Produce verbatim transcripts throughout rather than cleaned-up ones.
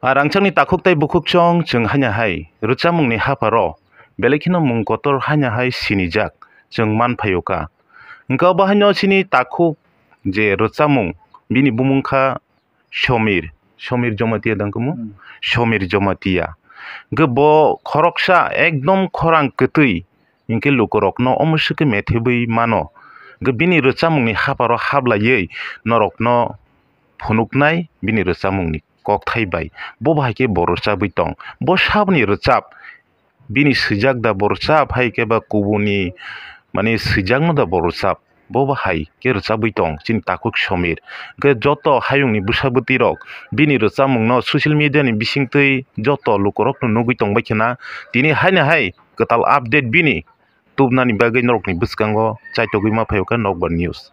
A rangchakni takhuk tei bukhuk chwng chwng haino hai rwchapmungni hapharo belai kheno mung kotor haino hai sinijak chwng man phaio kha. Hwnkhe obo haino chini takhuk je rwchapmung bini bumung kha Somir, Somir Jomatia dang kamo? Hmm. Somir Jomatia. Hwnkhe bo khoroksa ekdom khorang kwtwi, hinkhe lukurokno omo swkhe methebwi mano. Hwnkhe bini rwchapmungni hapharo hablaiwi norokno phunuknai bini rwchapmungni kokthai bai. Bo bahai khe bo rwchapwi tong. Bo saboni rwchap, bini swijak da bo rwchap, hai khe ba kubuni, mane, swijakno da bo rwchap, bo bahai khe rwchapwi tong chini takhuk Somir. Hwnkhe joto hayungni bwsa bwtwirok bini rwchapmungno social media ni bisingtwi joto lukurokno nugwi tongbai khna, tini haino hai kwtal update bini tubnani bagwi norokni bwskango chaitogwi ma phaio khe Nokbar News.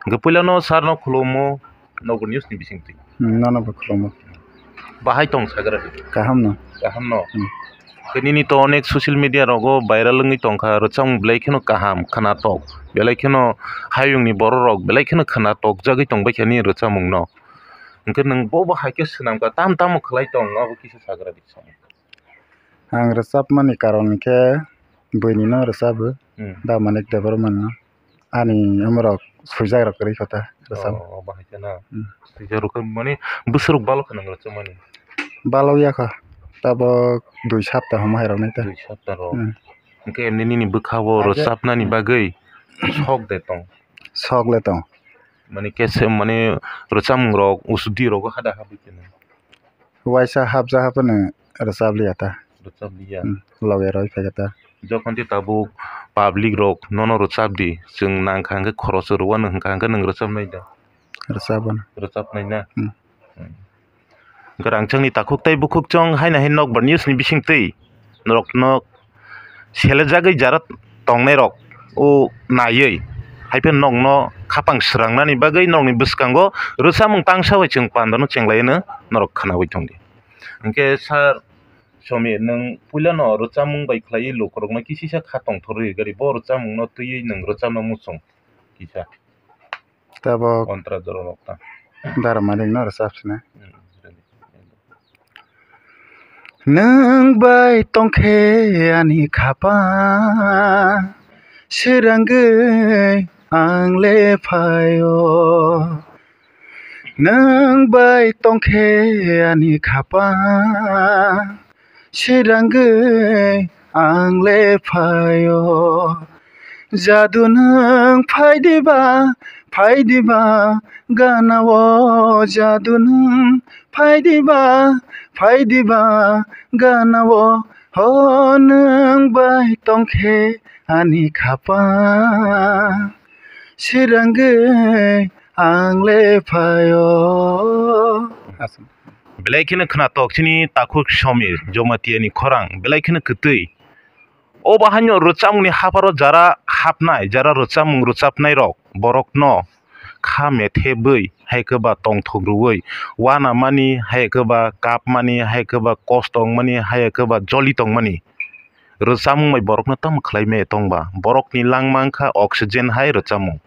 Hwnkhe puilano sir no khulumo Nokbar News ni bisingtwi. Hmm, nono bo khulumo. Bahai tong sagra di. Kaham no. Kaham no. Hmm. Khe nini to onek social media rogo viral wngwi tongkha, rwchapmung belai kheno kaham, khwnatok. Belai kheno hayungni bororok belai kheno khwnatok jagwi tongbai kha nini rwchapmungno. Hwnkhe nwng bo bo hai khe swnamkha, tam tamo khlai tong, abo kisa sagra di. Ang rwchapmani karon hinkhe buini no rwchabu, Hmm. Da Manik Debbarma no. Ani omorok swijak rok kwrwi kho ta rwchap. Oh, oh, bahai khe na. Hmm. Swijak rok khe mane bwswk rok balo khe nang rwchapmani. Balo ya kho. Tabok dui sapta hwnma hai rok nai ta. Dui sapta rok. Hmm. Hwnkhe emni nini bwkha o Aje- rwchapnani bagwi sok de tong. Sok le tong. Mane kese mane rwchapmung rok usudi rogo hada habwi khe nang. Waisa hapjak haphano rwchap liya ta. Rwchap liya. Hmm, loge roi phai khe ta. Jokhon tei tabuk public rok nono rwchap di, chwng nang kha hwnkhe khoroksa rwwano hwnkha hwnkhe nwng rwchapnai da? Rwchapano. Rwchapnai na? Hmm. Hmm. Hwnkhe rangchakni takhuk tei bukhuk chwng haino hai Nokbar News ni bisingtwi norokno selejagwi jara tongnairok o naiwi, hai phano nokno khapang srangnani bagwi nokni bwskango rwchapmung tangsa bai chwng pandano chenglaino norok khwnawi tongdi. Hwnkhe sir Somir, nwng puilano rwchapmung bai khlaiwi lukurokno kisisa kha tongthorwi gari bo rwchapmungno twiwi nwng rwchapna muchung kisa. Tabok Kontra jorarok ta. Dara Manik no rwchap sina. Hmm. Nwng bai tongkhe ani khapang, srangwi ang le phaio. Nwng bai tongkhe ani khapang, srangwi ang le phaio. Jadu nwng phai diba, phai diba, gana o jadu nwng phai diba, phai diba, gana o, ho nwng bai tongkhe ani khapang, srangwi ang le phaio. Belai kheno khwnatok chini takhuk Somir Jomatia ni khorang, belai kheno kwtwi. Obo haino rwchapmungni hapharo jara hapnai, jara rwchapmung rwchapnairok borokno kha methebwi, hai khe ba tongthok rwui, uanamani, hai khe ba kapmani, hai khe ba kosto wngmani, hai khe ba joli tongmani rwchapmung bai borokno tamo khlai maya tongba? Borokni langma wngkha oxygen hai rwchapmung.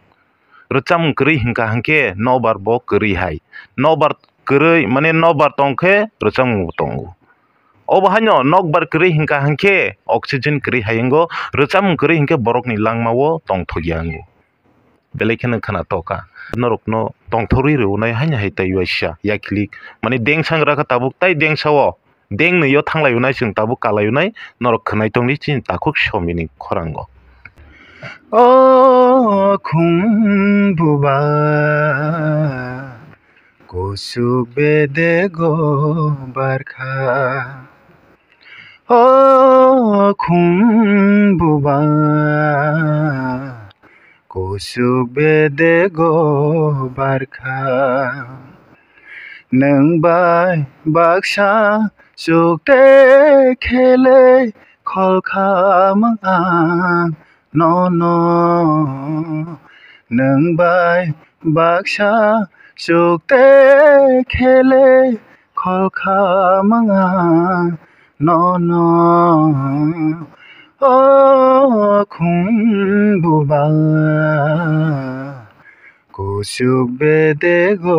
Rwchapmung kwrwi hwnkha hwnkhe nokbar bo kwrwi hai. Nokbar kwrwi, mane, nokbar tongkhe rwchapmung bo tongo. Obo haino nokbar kwrwi hwnkha hwnkhe oxygen kwrwi hai wngo, rwchapmung kwrwi hwnkhe borokni langmao tongthokya wngo. Belai kheno khwnatok kha. Norokno tongthorwi rwnai haino hai tei waisa yakilik, mane, dengsa wngkha tabuk tai dengsao. Deng nwi o thanglai unai chwng tabuk kalai unai norok khwnai tongdi chini takhuk Somirni khorango. O khung buba, kusuk bedego barkha. O khung buba, kusuk bedego barkha. Nwng bai baksa chukte khelei kholkha mang ang nono. Nwng bai baksa chukte khelei kholkha mang ang nono. O khung buba, kusuk bedego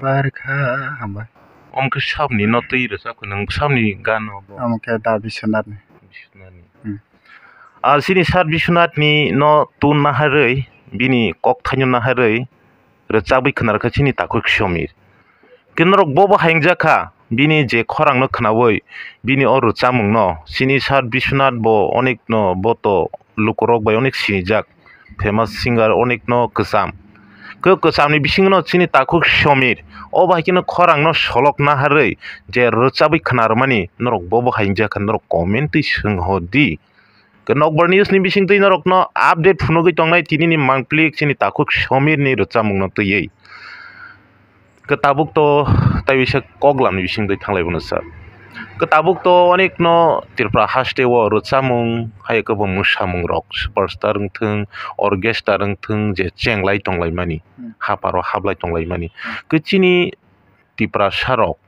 barkha. Hambai. Omo khe sabni no twi rwchapkha nwng, sabni gano bo? Omo khe Da Biswanath ni. Biswanath ni. Hmm. Ah, chini Sir Biswanath ni no tun naharwi, bini kokthaino naharwi rwchabwi khwnarwkha chini takhuk Somir. Khe norok bo bo haingjak kha, bini je khorang no khwnawi, bini o rwchapmung no chini Sir Biswanath bo onek no bo to lukurok bai onek sinijak. Famous singer onek no kwcham. Khe kwchamni bisingo no chini takhuk Somir, o bai khe no khorang no solok naharwi je rwchabwi khwnarwmani norok bo bo haingjak kha, norok comment twi swng ho di. Khe Nokbar News ni bising twi norok no update phunugwi tongnai tini ni mangplik chini takhuk Somir ni rwchapmung no twiwi. Khe tabuk to tei bisa kok lamni bising twi thanglai bono sir. Khe tabuk to onek no Tripura haste o rwchapmung, hai khe bo mwsamung rok, superstar wngthung, orchestra wngthung, je chenglai tonglaimani, hmm, haparo hablai tonglaimani. Hmm. Khe chini Tiprasa rok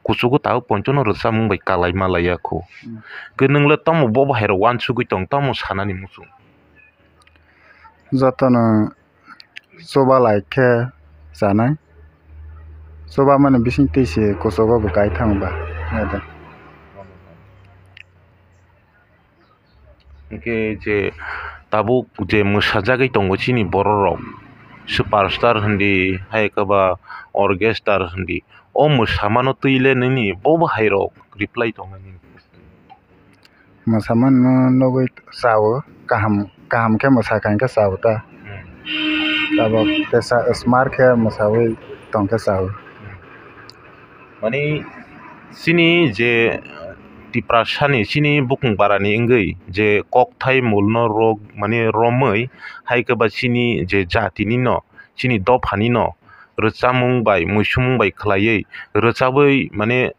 kuchugo tabuk ponchono rwchapmung bai kalai malaiya kho. Hmm. Khe nwng le tamo bo bahai rok uansugwi tong, tamo sanani muchung? Jotono chuba lai khe chanai. Chuba mani bising twi se kuchugo bo kai thang ba. Hwnkhe je tabuk je mwsajagwi tongo chini borok rok, superstar hindi, hai khe ba orchestra hindi, o mwsamano twi le nini bo bahai rok reply tongnai nini? Mwsamano nugwi chao, kaham, kaham khe mwsakha hinkhe chao ta. Hmm. Tabuk tesa smart khe mwsawi tongkhe chao. Hmm. Mani chini je Tiprasani, chini bukung barani wngwi je kokthai mulno rok, mani romwi, hai khe ba chini je jatini no, chini dophani no rwchapmung bai, muisumung bai khlaiwi rwchabwi, mani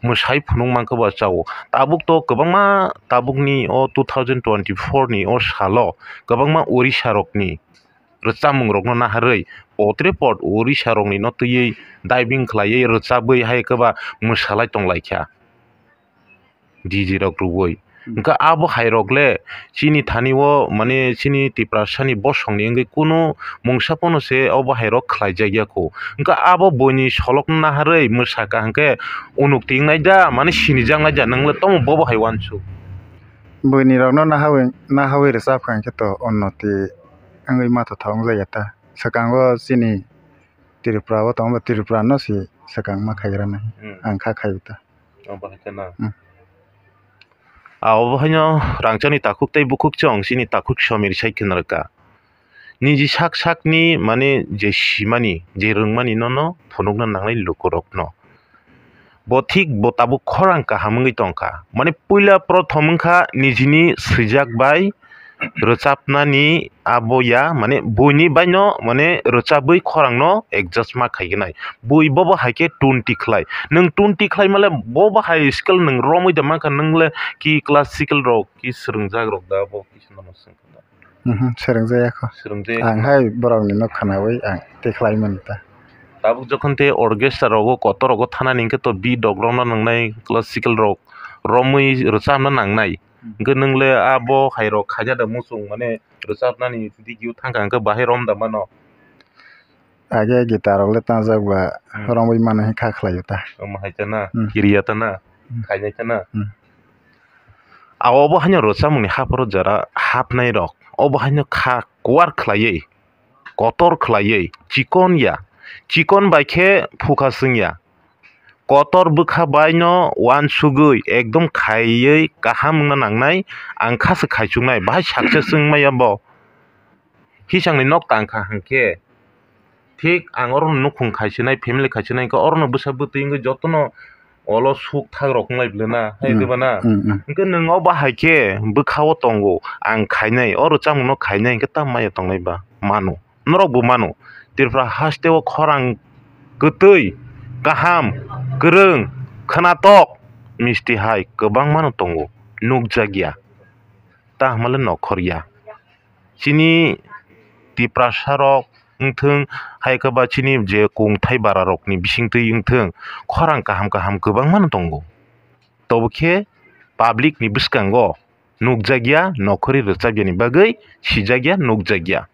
mwsai phunuk mankha ba chao. Tabuk to kwbangma, tabukni o two thousand twenty-four ni o salo kwbangma Odisha rokni rwchapmung rokno naharwi potre pot Odisha rokni no twiwi diving khlaiwi rwchabwi hai khe ba mwsalai tonglaikha D J rok rwui. Hmm. Hwnkhe abo hai rok le chini thani o, mane, chini Tiprasani bosongni wngwi kunu mungsa phano se obo hai rok khlai jak ya kho. Hwnkhe abo buini solokno naharwi mwsakha hwnkhe unukti wngnai da, mane, sinijaknai da, nwng le tamo bobo hai uansuk? Buini rokno naharwi, naharwi rwchapkha hwnkhe to unnoti wngwi mathothok wngjakya ta. Swkango chini Tripura o tongo, Tripura no se swkang ma khai rwnai. Hmm. Ang kha khai ta. Obo hai khe na. Hmm. A, obo haino rangchakni takhuk tei bukhuk chwng chini takhuk Somir sai khna rwkha. Niji sak sakni, mane, je simani, je rwngmani nono phunukna nangnai lukurokno. Bo thik bo tabuk khorang kaham wngwi tongkha. Mane, puila prothom wngkha nijini swijak bai rwchapnani abo ya, mane, buini baino, mane, rwchabwi khorangno adjust ma khaignai. Bui bobo hai khe twenty khlai. Nwng twenty khlai male bobo hai skill nwng romwi da mankha, nwng le ki classical rok, ki swrwngjak rok da bo kisa nono swngkha da. Mhm, swrwngjaya kho. Swrwngjaya kho. Ang hai borokni no khwnawi ang tei khlai mani ta. Tabuk jokhon tei orchestra rogo kotor rogo thanani hwnkhe to beat rok romna nangnai, classical rok romwi rwchapna nangnai. Hmm. Hwnkhe nwng le abo hai rok khaina da muchung, mane, rwchapnani video thangkha hwnkhe bahai rom da mano? Age guitar rok le tangjak ba, hmm, romwi mano hwnkhe kha khlaio ta. Omo hai ta na, hmm, kiriya ta na, hmm, khainai ta na. Hmm. Abo bo haino rwchapmungni hapharo jora hapnai rok, obo haino kha kuar khlaiwi, kotor khlaiwi, chikon ya, chikon bai khe phukha swng ya. Kotor bwkha bai no uansugwi ekdom khaiwi kaham wngna nangnai, ang kha se khaichuknai, bahai success wngmaya bo. Hisangni nok tangkha hwnkhe, thik ang oro nukhung khaisinai, family khaisinai, hwnkhe oro no bwsa bwtwi wngwi jotono olo suk thak rok wnglai bwle na, hai, hmm, diba na? Hmm, hmm. Hwnkhe nwng o bahai khe bwkha o tongo, ang khainai, o rwchapmung no khainai, hwnkhe tamo maya tongnai ba? Mano. Norok bo mano. Tripura haste o khorang kwtwi, kaham, kwrwng, khwnatok, misti hai kwbangma no tongo, nukjakya. Tamo le nokhorya. Chini Tiprasa rok wngthung, hai khe ba chini je kungthai bara rokni bisingtwi wngthung, khorang kaham kaham kwbangma no tongo. Tobo khe public ni bwskango nukjakya, nokhorwi rwchabyani bagwi sijakya, nukjakya.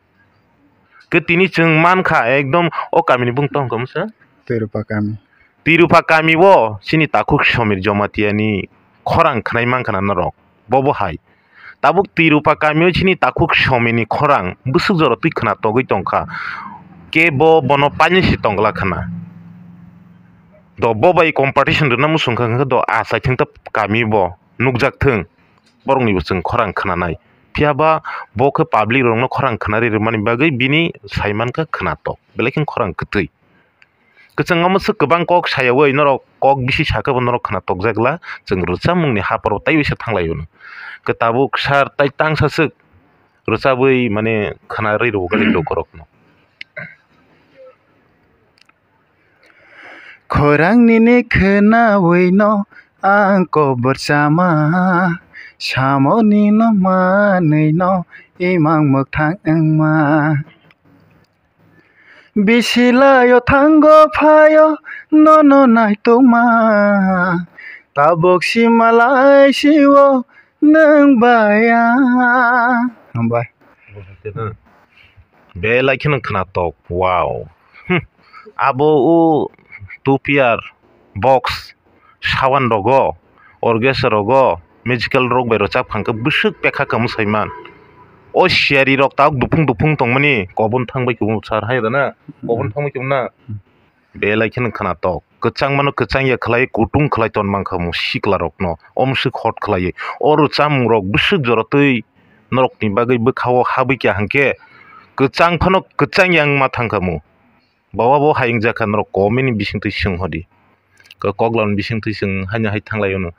Khe tini chwng mankha ekdom o kamini bung tongkha masa? Twirupa kami. Tirupa kami o chini takhuk Somir Jamatia ni khorang khwnai mankha na norok, bo bo hai. Tabuk Tirupa kami o chini takhuk Somir ni khorang bwswk jora twi khwna togwi tongkha, kebo bono painwi se tongla khwna. Do bo bai competition rwna muchung kha, hwnkhe do achai thwng ta kami bo nukjak thwng, borokni bo chwng khorang khwnanai. Phiya ba bo khe public rokno khorang khwnarwi rwmani bagwi bini sai mankha khwnatok, belai khe khorang kwtwi. Kwchangma swk kwbang kok sayawi norok kok bisi sakhe bo norok khwna tokjakla, chwng rwchapmungni hapharo taiwi se thanglaio no. Khe tabuk sar tai tangsa swk rwchabwi mane khwnarwi rwgo gali lukurokno. Khorang nini khwnawi no ang kobor chama, samoni no manwi no imang mwkhang wngma. Bisi layo thango phayo nono naitukma, tabuk simalai sio nwng bai ang. Hambai. Belai kheno khwnatok, wow. Hmm. Abo o two P R box, sawan rogo, orchestra rogo, musical rok bai rwchap kha hwnkhe bwswk pekha kamo saiman. O siyari rok tabuk duphung duphung tongmani, kobon thangbai kebo sar hai da na, kobon thangbai kebo na. Belai kheno khwnatok, kwchangmano kwchangya khlai, kutung khlai ton mankha mo sikla rokno, omswk hot khlaiwi. O rwchapmung rok bwswk jora twi norokni bagwi bwkha-o habwi kha hwnkhe, kwchang phano kwchangya wngma thangkha mo. Baba bo hai wngjakha norok comment ni bisingtwi swng hodi. Ko-, koklam bisingtwi chwng haino hai thanglai ono.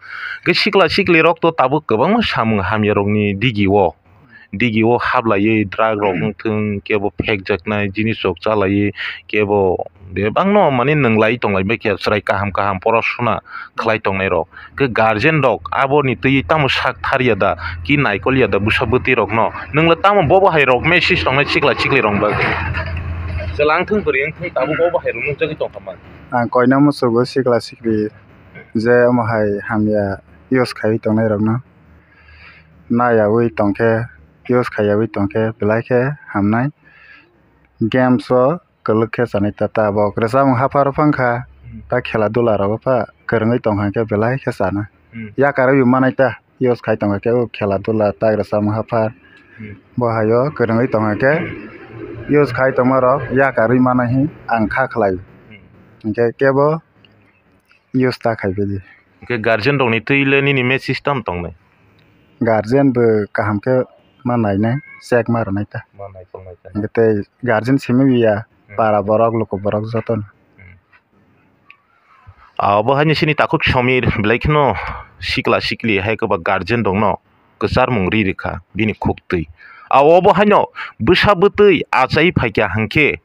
Khe sikla sikli rok to tabuk kwbangma samung hamya rokni digi o, digi o hablaiwi drug rok wngthwng, kebo phekjaknai jinis rok chalaiwi, kebo bebakno mane nwnglai tonglai bai khe chwrai kaham kaham porosona khlai tongnai rok. Khe guardian rok aboni twi tamo sak thar ya da, ki naikol ya da bwsa bwtwi rokno? Nwngla tamo bobo hai rok message tongnai sikla sikli rok bagwi? Chwla wngthwng bwrwi wngthwng tabuk bobo hai rok nukjagwi tongkha man. Ang koina muchugo sikla sikli je omo hai hamya use khaiwi tongnai rokno, nayawi tongkhe, use khaiyawi tongkhe belai khe hamnai. Games o kwlwk khe chanai ta tabok rwchapmung haphar phang kha, ta khela dula rogo pha kwrwngwi tongkha khe belai khe chana. Hmm. Yakarwi manai ta use khai tongkha khe o khela dula ta rwchapmung haphar. Hmm. Bo hai o kwrwngwi tongkha khe use khai tongma rok yakarwi manai hi ang kha khlai. Hmm. Hinkhe kebo use ta khai bidi. Hwnkhe guardian rokni twi le nini message tamo tongnai? Guardian bo kaham khe ma nainai, check ma rwnai ta. Ma nai tongnai ta. Hwnkhe tei guardian simi ya, hmm, para borok, luku borok jotono. Hmm. Abo haino chini takhuk Somir belai kheno sikla sikli hai kwbang guardian rokno kwcharmung ri rwkha bini khuktwi. Abo haino bwsa bwtwi achai phaikha hwnkhe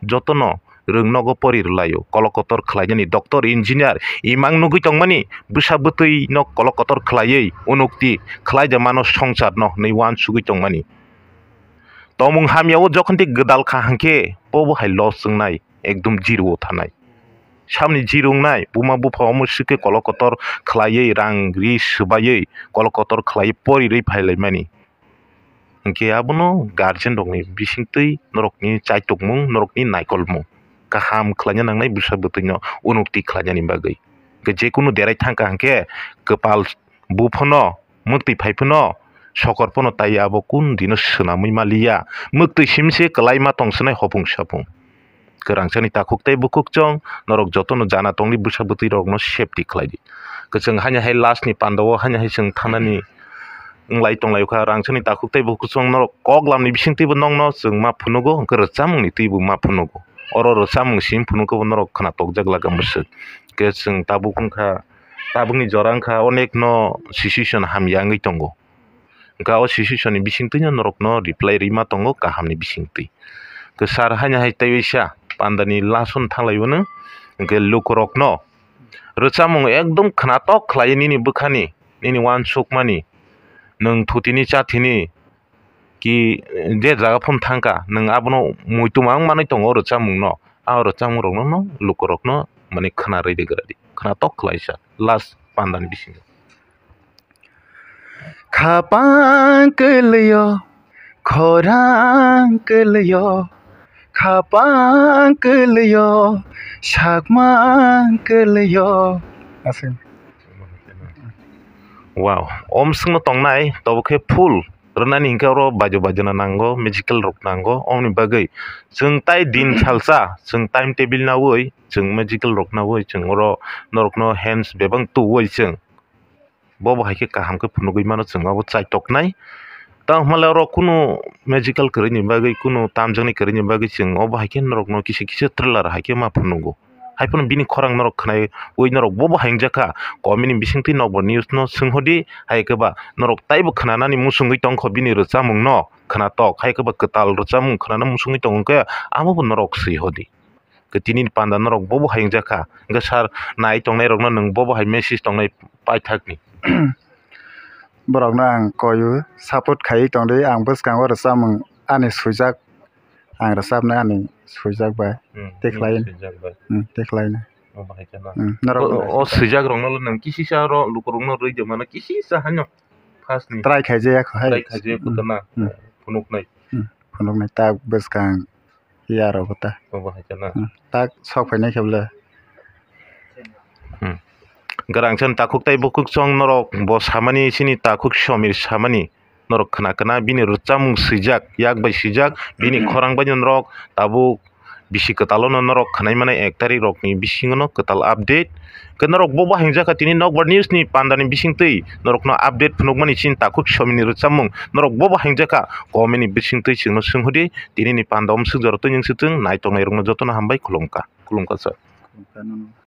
jotono rwng nogo pori rwlaio, kolokotor khlainani doctor, engineer imang nugwi tongmani bwsa bwtwi no kolokotor khlaiwi unukti khlaijak mano songcharno hwnwi uansugwi tongmani. Tongmung hamya o jokhon tei gwdal kha hwnkhe bobo hai loss wngnai, ekdom zero o thanai. Samni zero wngnai, buma bupha omo swkhe kolokotor khlaiwi rang ri swbaiwi kolokotor khlaiwi porirwi phailaimani. Hwnkhe abono guardian rokni bisingtwi norokni chaitokmung, norokni naikolmung kaham khlaina nangnai bwsa bwtwino unukti khlainani bagwi. Hwnkhe jekunu derai thangkha hwnkhe kwpal buphano mwktwi phai phano sokor phano tai abo kun dino swnamwi maliya. Mwktwi simse kwlai ma tong swnai hopung sapung. Kwrangchani takhuk tei bukhuk chwng norok jotono jana tongdi, bwsa bwtwi rokno safety khlai di. Kwchwng haino hai last ni panda o haino hai chwng thangnani wnglai tonglaio kha. Rangchani takhuk tei bukhuk chwng norok kok lamni bisingtwibo nokno chwng ma phunugo, hwnkhe rwchapmungni twibo ma phunugo. Oro rwchapmung sim phunukhe bo norok khwna tokjak laka mwswk. Hwnkhe chwng tabuk wngkha, tabukni jora wngkha onek no situation hamya wngwi tongo. Hwnkhe o situation ni bisingtwi no norokno reply rwima tongo kaham ni bisingtwi. Hwnkhe sir haino hai tei waisa panda ni last o thanglaio no, hwnkhe lukurokno rwchapmung ekdom khwnatok khlai nini bwkhani, nini uansukmani, nwng thutini chathini ki je jaga phano thangkha, nwng abono muitu mang manwi tongo o rwchapmungno, a rwchapmung rokno no lukurokno mane khwna rwi rwgra di, khwnatok khlaisa last panda ni bisingo. Khapang kwlwio, khorang kwlwio, khapang kwlwio, sakmang kwlwio. Aswk. Wow, om swngno tongnai, tobo khe full rwnani hinkhe oro bajo bajo no nango, magical rok nango, omoni bagwi chwng tai din salsa, chwng time table nawi, chwng magical rok nawi, chwng oro norokno hands bebak tuwi chwng. Bo bo hai khe kaham khe phunugwi mano chwng abo chaitoknai. Tamo hwnle oro kunu magical kwrwini bagwi, kunu tamjaknai kwrwini bagwi chwng obo hai khe norokno kisa kisa trailer hai khe ma phunugo. Hai phano bini khorang norok khwnaiwi norok bo bo hai wngjakha. Comment ni bisingtwi nokbar news no swnghodi, hai khe ba norok taibo khwnanani muchungwi tongkho bini rwchapmung no khwnatok, hai khe ba kwtal rwchapmung khwnana muchungwi tongo khe amo bo norok swi hodi. Khe tini ni panda norok bo bo hai wngjakha. Hwnkhe sir nai tongnai rokno nwng bo bo hai message tongnai paithakni. Borokno ang koiwi support khaiwi tongdi, ang bwskango rwchapmung ani swijak, ang rwchapnai ani swijak bai. Hmm, tei khlai, swijak bai. Hmm, tei khlainai. O bahai khe na. Hmm, norok o, bai o swijak rokno nwng kisisa oro lukurokno rwi de mano kisisa haino first ni. Try khaijaya kho hai. Try khaijaya kho. Hmm, na. Hmm. Phunuknai. Hmm, phunuknai tak bwskang. Yarok ta. Obo hai khe na. Hmm. Tak sok phainai khe bwle. Hmm. Garang chen takhuk tai bukhuk chwng norok bo samani, chini takhuk Somir samani norok khna khna bini rwchapmung swijak, yak bai swijak, bini khorang bai norok tabuk bisi kwtalo no norok khwnai mani ek tarik rok ni bisingo no kwtal update. Khe norok bo bo hai wngjakha tini nokbar news ni panda ni bisingtwi norokno update phunukmani chini takhuk Somir ni rwchapmung norok bo bo hai wngjakha comment ni bisingtwi chwngno swnghodi. Tini ni panda o swk jora twi nung swtwng nai tongnai rokno jotono hambai khulumkha, khulumkha sir.